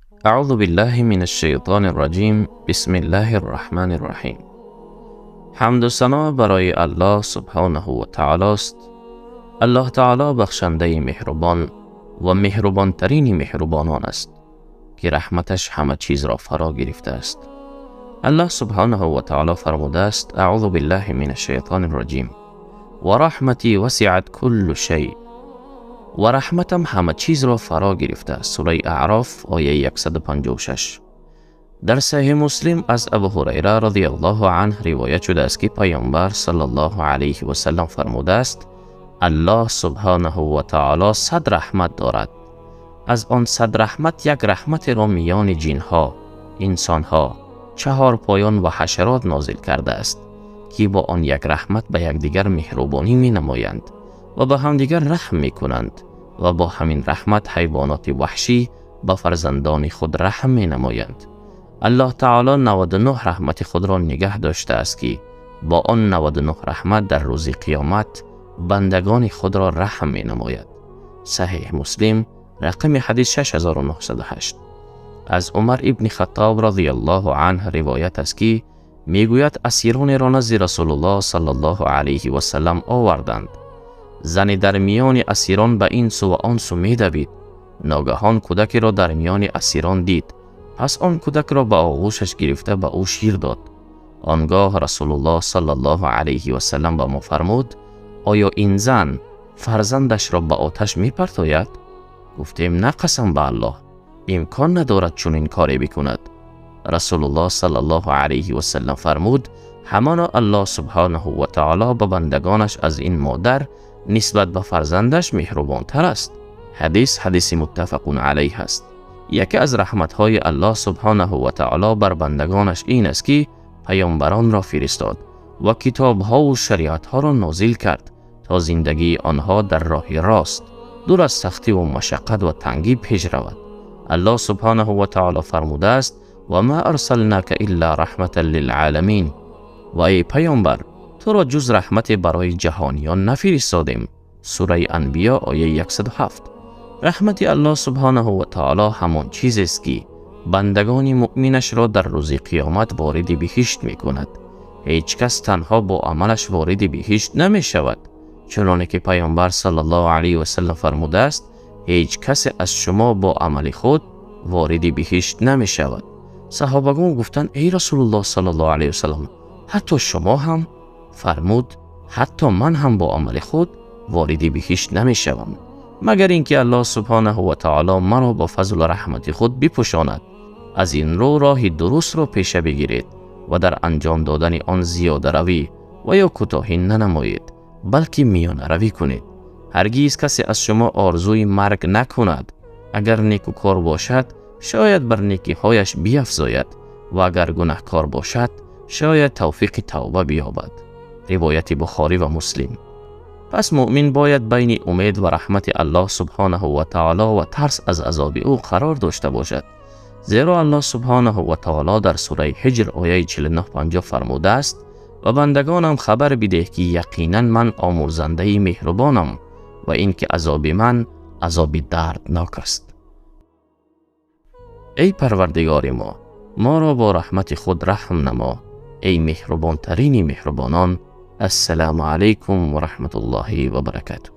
أعوذ بالله من الشیطان الرجیم. بسم الله الرحمن الرحیم. حمد و ثنا برای الله سبحانه و تعالی است. الله تعالی بخشنده مهربان و مهربانترین مهربانان است که رحمتش همه چیز را فرا گرفته است. الله سبحانه و تعالی فرموده است: اعوذ بالله من الشیطان الرجیم. و رحمتی وسعت کل شیء. و رحمتم همه چیز را فرا گرفته است. سوره اعراف آیه 156. در صحیح مسلم از ابو هریره رضی الله عنه روایت شده است که پیامبر صلی الله علیه و سلم فرموده است: الله سبحانه و تعالی 100 رحمت دارد. از آن 100 رحمت یک رحمت را میان جنها، انسانها، چهار پایان و حشرات نازل کرده است که با آن یک رحمت به یکدیگر مهربانی می نمایند و به همدیگر رحم می کنند و با همین رحمت حیوانات وحشی به فرزندان خود رحم می نمایند. الله تعالی 99 رحمت خود را نگه داشته است که با آن 99 رحمت در روز قیامت بندگان خود را رحم می نماید. صحیح مسلم رقم حدیث 6908. از عمر ابن خطاب رضی الله عنه روایت است که میگوید اسیران را نزد رسول الله صلی الله علیه و سلم آوردند. زنی در میان اسیران به این سو و آن سو میدوید. ناگهان کودکی را در میان اسیران دید. پس آن کودک را به آغوشش گرفته به او شیر داد. آنگاه رسول الله صلی الله علیه و سلم به ما فرمود: آیا این زن فرزندش را به آتش میپرتاید؟ گفتیم: نه، قسم به الله، امکان ندارد چنین کاری بکند. رسول الله صلی الله علیه و سلم فرمود: همانا الله سبحانه و تعالی به بندگانش از این مادر نسبت به فرزندش مهربانتر است. حدیث حدیث متفق علیه است. یکی از رحمت‌های الله سبحانه و تعالی بر بندگانش این است که پیامبران را فرستاد و کتاب‌ها و شریعت‌ها را نازل کرد تا زندگی آنها در راه راست، دور از سختی و مشقت و تنگی پیش رود. الله سبحانه و تعالی فرموده است: و ما ارسلناک الا رحمة للعالمین. و ای پیامبر، تو را جز رحمت برای جهانیان نفرستادیم. سوره انبیا آیه 107. رحمت الله سبحانه و تعالی همان چیز است که بندگان مؤمنش را در روز قیامت وارد بهشت می کند. هیچ کس تنها با عملش وارد بهشت نمی شود. چنانه که پیامبر صلی الله علیه و سلم فرموده است: هیچ کس از شما با عمل خود وارد بهشت نمی شود. صحابگان گفتند: ای رسول الله صلی الله علیه و سلم، حتی شما هم؟ فرمود: حتی من هم با عمل خود وارد بهشت نمی شوم، مگر اینکه الله سبحانه و تعالی مرا با فضل و رحمت خود بپوشاند. از این رو راه درست را پیشه بگیرید و در انجام دادن آن زیاده روی و یا کوتاهی ننمایید، بلکه میانه روی کنید. هرگز کسی از شما آرزوی مرگ نکند. اگر نیکوکار باشد شاید بر نیکیهایش بیفزاید و اگر گناهکار باشد شاید توفیق توبه بیابد. روایت بخاری و مسلم. پس مؤمن باید بین امید و رحمت الله سبحانه و تعالی و ترس از عذاب او قرار داشته باشد. زیرا الله سبحانه و تعالی در سوره حجر آیه 49-50 فرموده است: و بندگانم خبر بده که یقینا من آمرزنده مهربانم و اینکه عذاب من عذاب دردناک است. ای پروردگار ما، ما را با رحمت خود رحم نما، ای مهربانترین مهربانان. السلام علیکم و رحمت الله و برکاته.